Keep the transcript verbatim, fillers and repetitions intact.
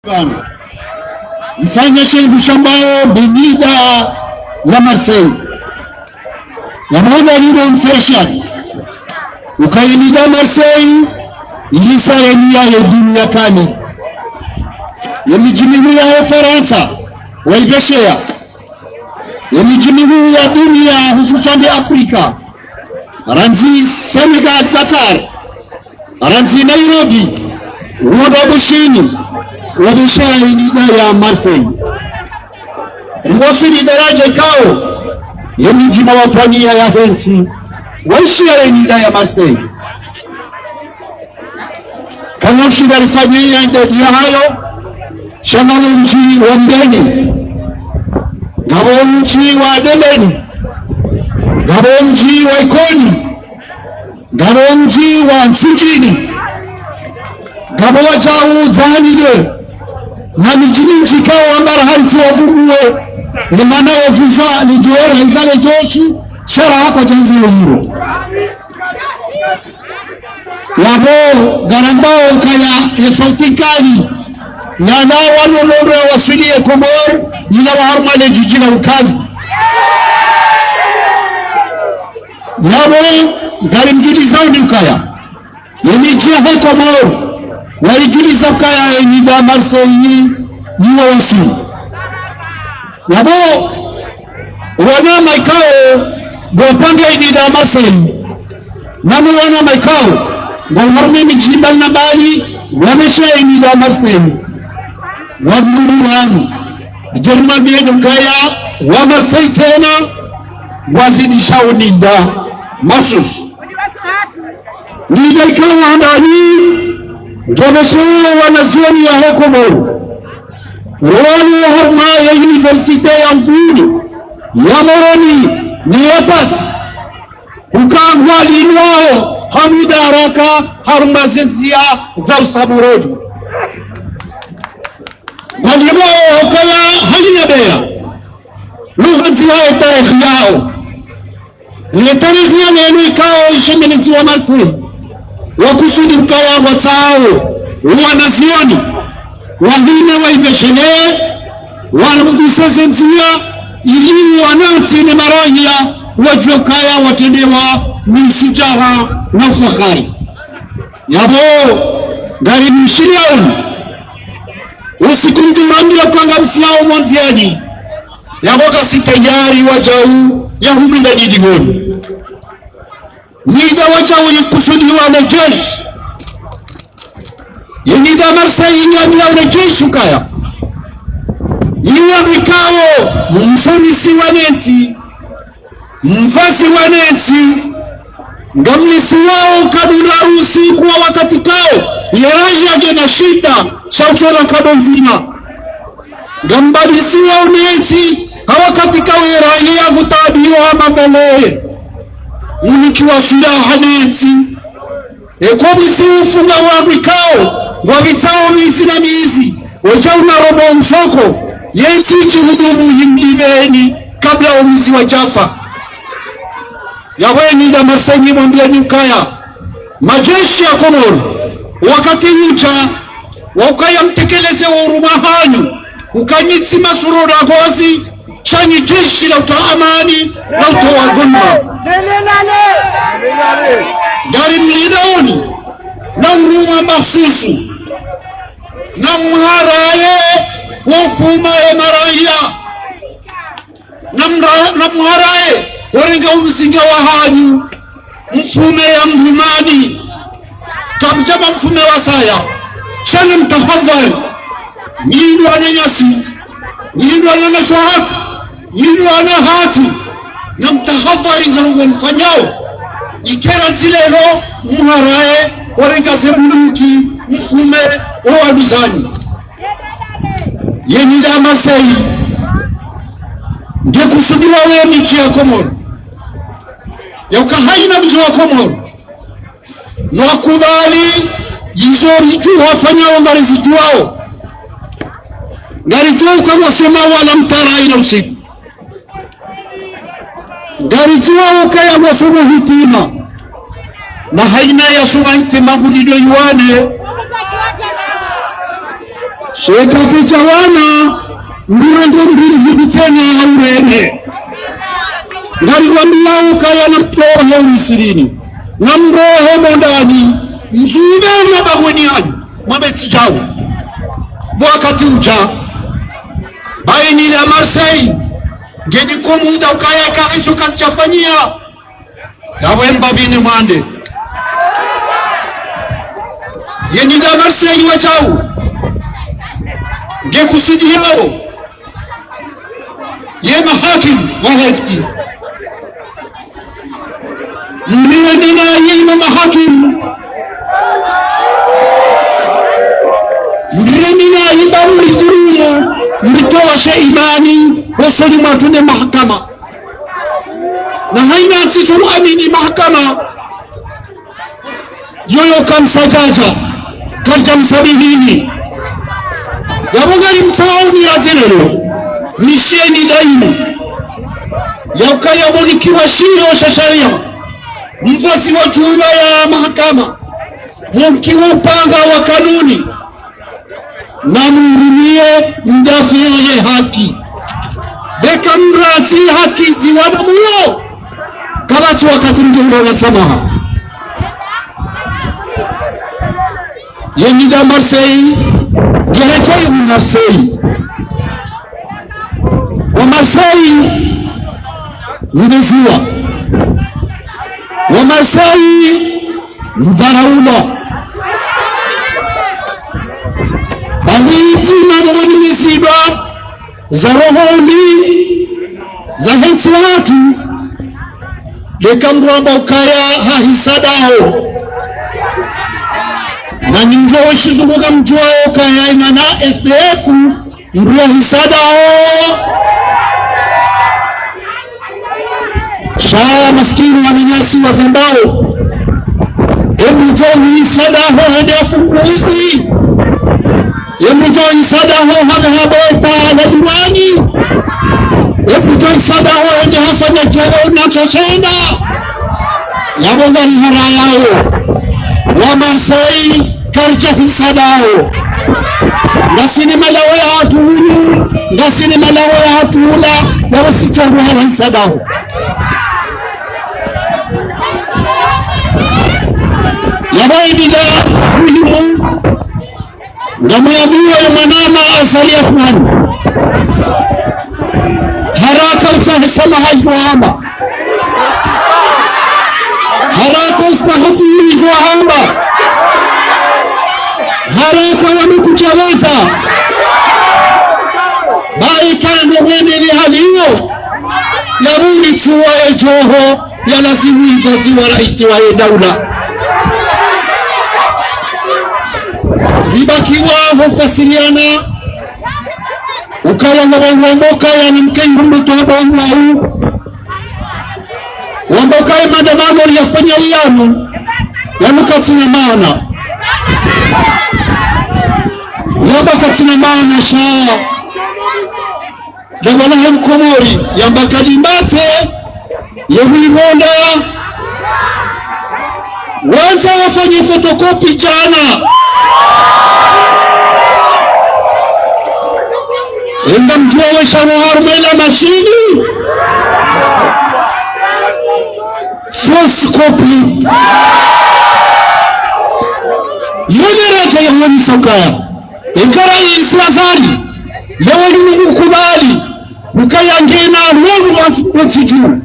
Pvanu. Mfanya shindru shambao be Nida ya Marseille. Ya mwana lino mfereshani. Uka ye Nida Marseille, ilisa ye nia ye dunia kani. Ye midji mihuu ya Ufarantsa, waibesheya. Ye midji mihuu ya dunia, hususwani Afrika. Randzi Sénégal, Dakar. Randzi Nairobi, wonda Bushini, wabesheya ye Nida ya Marseille. Riwaswili daraja ikao, ye midji mawatwaniya yahe ntsi, waishiya ye Nida ya Marseille. Kana ushinda rifanye ye idadi yahayo, sha ngapvo mdji wa Mbeni, ngapvo mdji wa Dembeni, ngapvo mdji wa Ikoni, ngapvo mdji wa Ntsudjini, ngapvo wadjau Dzani de, na midji mindji ikao wamba raha ritsi wavumbuwe, ne mana wavuzwa, ne djora, izale djoshi, sha raha kwadjandzi womro. Yapvo, ngarambao ukaya ye sauti nkali, yalawa no mwendo ya waswili ye Komori, ilawa harumwa le djidji la Ukazi. Yapvo, ngarimdjulizao ni ukaya, ye midji yahe Komori, waidjuliza ukaya ye Nida Marseille, ni wawaswili. Yapvo, wanama ikao, ngwapanga ye Nida Marseille, na wanama ikao, ngwao harumwa midji mbali na mbali, wabesheya ye Nida Marseille. Wamdru wanu. Djeri mambiyeni ukaya, wa Marseille tsena, ngwazidishao Nida. Mahsusu. Nida ikao handani, ngebesheya wanazioni yahe Komori. Roni harumwa ye université ya Mvuni, ya Moroni, ne ya Pati. Uka ngwalindwao ha muda haraka harumwa ze ndziya za usamurodi. Ngwalindwao ukaya hayina beya. Lugha ndziya ye tarehi yao. Ye tarehi ya neno ikao ishemelezi wa Marseille. Wakusudi ukaya watsao, wanazioni, wahime waibeshelee, warambuse ze ndziya, ili wanantsi ne maraiya, wadjuwe ukaya watrendewa ni ushudjaa na ufahari. Yapvo, ngarimshiliyaoni, usiku mdru rambiya ukaya ngamsiyao mwandziyani, yapvo ngasi tayari wadjau ya humlinda didingoni. Nida wadjau yikusudiwa ne djeshi. Ye Nida Marseille yambiya ne djeshi ukaya, iwe mwikao mfurisi wa nentsi, mvasi wa nentsi, ngamlisiwao kadula usiku wa wakati ikao, ye raiya ngena shida, sha utsola nkado ndzima. Ngambadisiwao nentsi, ha wakati ikao ye raiya ngutaabiwa ha mavele. Munikiwa sulaha nentsi. Eka mwizi ufunga wandru ikao, ngwapvitsao mizi na mizi, wadjau na robo mfoko, ye ntsi idji hudumu yimlipveni, kabla wo mwizi wadjafa. Yapvo ye Nida Marseille nimwambiyeni ukaya, madjeshi ya Komori, wakati udja, wa ukaya mtekeleze wo uruma hanyu, uka nyi tsi masuro na ngozi, sha nyi djeshi la utowa amani, la utowa dhulma. Ngarimlindoni, na uruma mahsusu, na mharaye, wo ufuma ye maraiya. Na mra-, na mharaye, warenga ulusinga wa hanyu, mfume ya mrumani, kabudja ba mfume wasaya, sha na mtahadhari, nyi ndo wananyasi, nyi ndo wananyasi wahatru, nyi ndo wana hatru, na mtahadhari ze ndrongoo mfanyao, ikera ntsi leo, mharaye, warenga ze bunduki, mfume, wo waduzani. Ye Nida Marseille, ngekusudiwao ye midji ya Komori. Ya uka hayina mdji wa Komori. No wakubali, izo ridjuwa wafanyao ngarizidjuwao. Ngaridjuwa uka ngwasomao wala mtara hayina usiku. Ngaridjuwa ukaya ngwasoma hitima. Na hayina yasoma hitima ngulido iwane. Sheka ficha wana, mburengo mbili zikutsena haurene. Ngari wambiya ukaya namtowe umishirini. Namtowe mondani. Mdjuwe mabagweni yanyu. Mwambe tsi djawu. Bo wakati udja. Bayi ni la Marseille. Ngeni komuda ukaya karitsu kazidjafanyiha. Yapvo emba bine mwande. Yeni nda Marseille wadjau. Nge kusudi yao. Ye mahakim wa haki. Mriyeni na yima mahakim. Mriyeni na yima mrifurumu. Mritowashe imani. Hosoni mwatru ne mahakama. Na hayina ntsi tsu amini mahakama, yoyo kamsadjadja, karidja msabihini. Yapvo ngari mtsauni radjelelo, misheni daima. Yaukaya monikiwa shiyo sha sharia, mfasi wa djumla ya mahakama, monikiwa upanga wa kanuni. Namurumiye mdjafiri ye haki. Beka mratsi haki dzi wana muwo. Kapvatsi wakati mdjo hula na samaha. Yeni nda Marseille, ngereche yi Marseille. Wa Marseille, mbeziwa. Wa Marseille, mvaraulwa. Bahi tsi na mwoni misiba, za roho mbi, za hetsi watu, leka mdru amba ukaya hahisa daho. Na nyinyi mdjo shizunguka mdjuwa ukaya ina na S D F, mdru yahisa daho. Sha maskini wananyasi wazambao. Emdru djo hisa daho hende hafukuzi. Emdru djo hisa daho hame habeta na diwani. Emdru djo hisa daho hende hafanya djelo na tsotsenda. Yapvo ngari harayao. Wa Marseille, karidja hisa daho. Ngasina malawo ya hatru hunu, ngasina malawo ya hatru hula, yapvo sisi tsi wandru wa hisa daho. Yapvo ibida muhimu, ngamuyambiyo ya mwanama Azali Assoumani. Haraka utsahe samaha izo hamba. Haraka ustahasi izo hamba. Haraka wamekujawaza. Bayi kando wendele hali iyo. Yapvo uri tsuwa ye djoho ya lazimu ivaziwa raisi wa ye daula. Ribakiwa hufasiriana. Ukaya na wandru wamboka ya ni mke ihumbu twaba wau. Wamboka ya maandamano yafanya yanu, yanu katsina maana. Yamba katsina maana sha. Dagala he mkomori, yamba kalimbate, ye huimonda. Wandza wafanye photocopie djana. Enga mdjuwa wesha roho harumwa ila mashini. Fausse copie. Yeye radja ya wani sokaya. Ikara insi Azali. Leo ni Mungu kubali. Ukaya ngena lolu wantsi dju.